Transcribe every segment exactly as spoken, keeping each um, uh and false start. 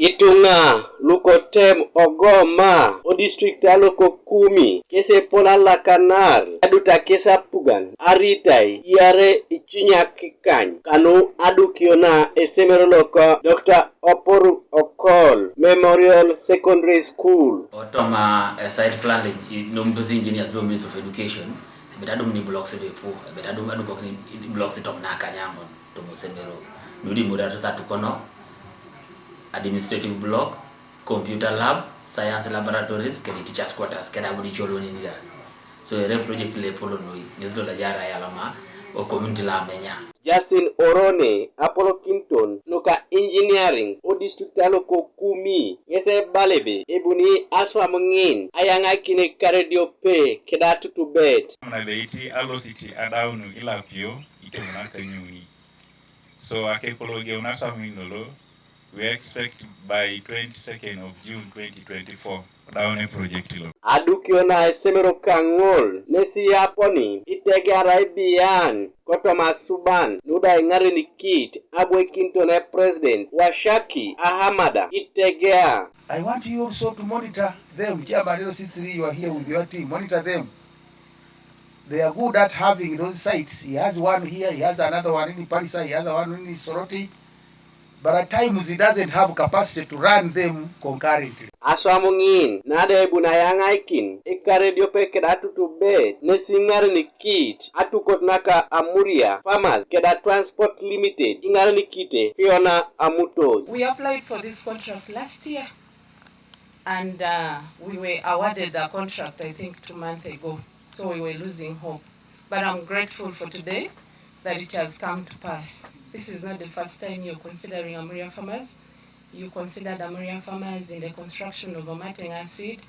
Ituŋa lukotem Ogoma o district aloko Kumi kese pon alakanar aduta kes apugan aritai iare icinyak kany kanu adukio na esemero loko Doctor Oporu Okol Memorial Secondary School. Otoma esite plan inomtos engineers lo Ministry of Education ebet adum ni blocks do ipu ebet adum adukok ni blocks itom na kanyaŋon tomo semero nudi mura tata tukono administrative block, computer lab, science laboratories kedi teachers quarters keda budi choloni nida. So ere project le polo noi nizdo la jara yalama o community la menya. Justin Orone apolokinton nuka engineering o district aloko Kumi ŋese balebe ebuni aswam ŋin ayaŋakine karedio pe keda tutubet. Muna beiti alositi adaunu ilapio itemuna kanyuni. So akepologeun aswam ŋin lolo we expect by twenty-second of June twenty twenty-four. Daune project lo. Adukio na esemero kaŋol nesi yaponi itegearai bian kotoma suban nuda iŋaren kit abwekinton e president Washaki Ahamada itegea. I want you also to monitor them. Chairman L C three, you are here with your team. Monitor them. They are good at having those sites. He has one here, he has another one in Parisa, he has one in Soroti. But at times he doesn't have capacity to run them concurrently. Aswamu ŋin nade ebun ayaŋaikin ikarediope keda tutubet nesiŋarenikit atukot naka Amuria Farmers keda Transport Limited iŋarenikite Fiona Amutos. We applied for this contract last year and uh, we were awarded the contract, I think, two months ago. So we were losing hope. But I'm grateful for today that it has come to pass. This is not the first time you're considering Amuria Farmers. You considered Amuria Farmers in the construction of Omatenga seed.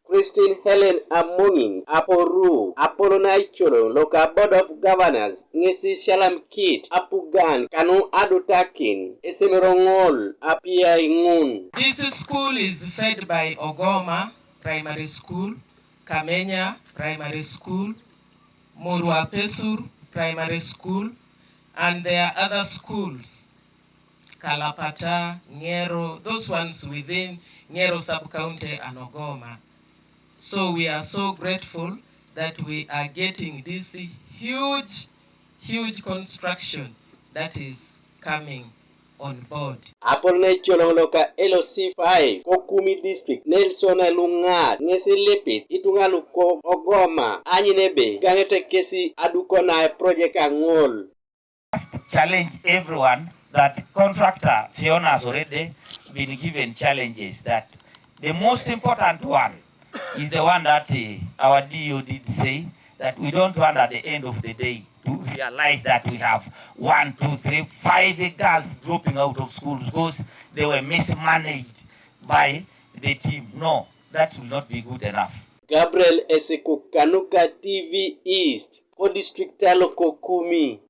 Christine Helen Amoŋin aporu apolon aicoloŋ loka Board of Governors ŋesi sialam kit apugan kanu adutakin esemero ŋol apiai ŋun. This school is fed by Ogoma Primary School, Kamenya Primary School, Murwa Pesur Primary School, and there are other schools, Kalapata, Ngero, those ones within Ngero sub-county and Ogoma. So we are so grateful that we are getting this huge, huge construction that is coming on board. Apol ne coloŋ loka L C five ko Kumi district Nelson Luŋat ŋesi lipit ituŋa luko Ogoma anyin ebe gaŋete kesi aduko na project aŋol. Challenge everyone that contractor Fiona has already been given challenges that the most important one is the one that uh, our D O did say that we don't want at the end of the day to realize that we have one, two, three, five girls dropping out of school because they were mismanaged by the team. No, that will not be good enough. Gabriel Esiku kanuka T V East ko district aloko Kumi.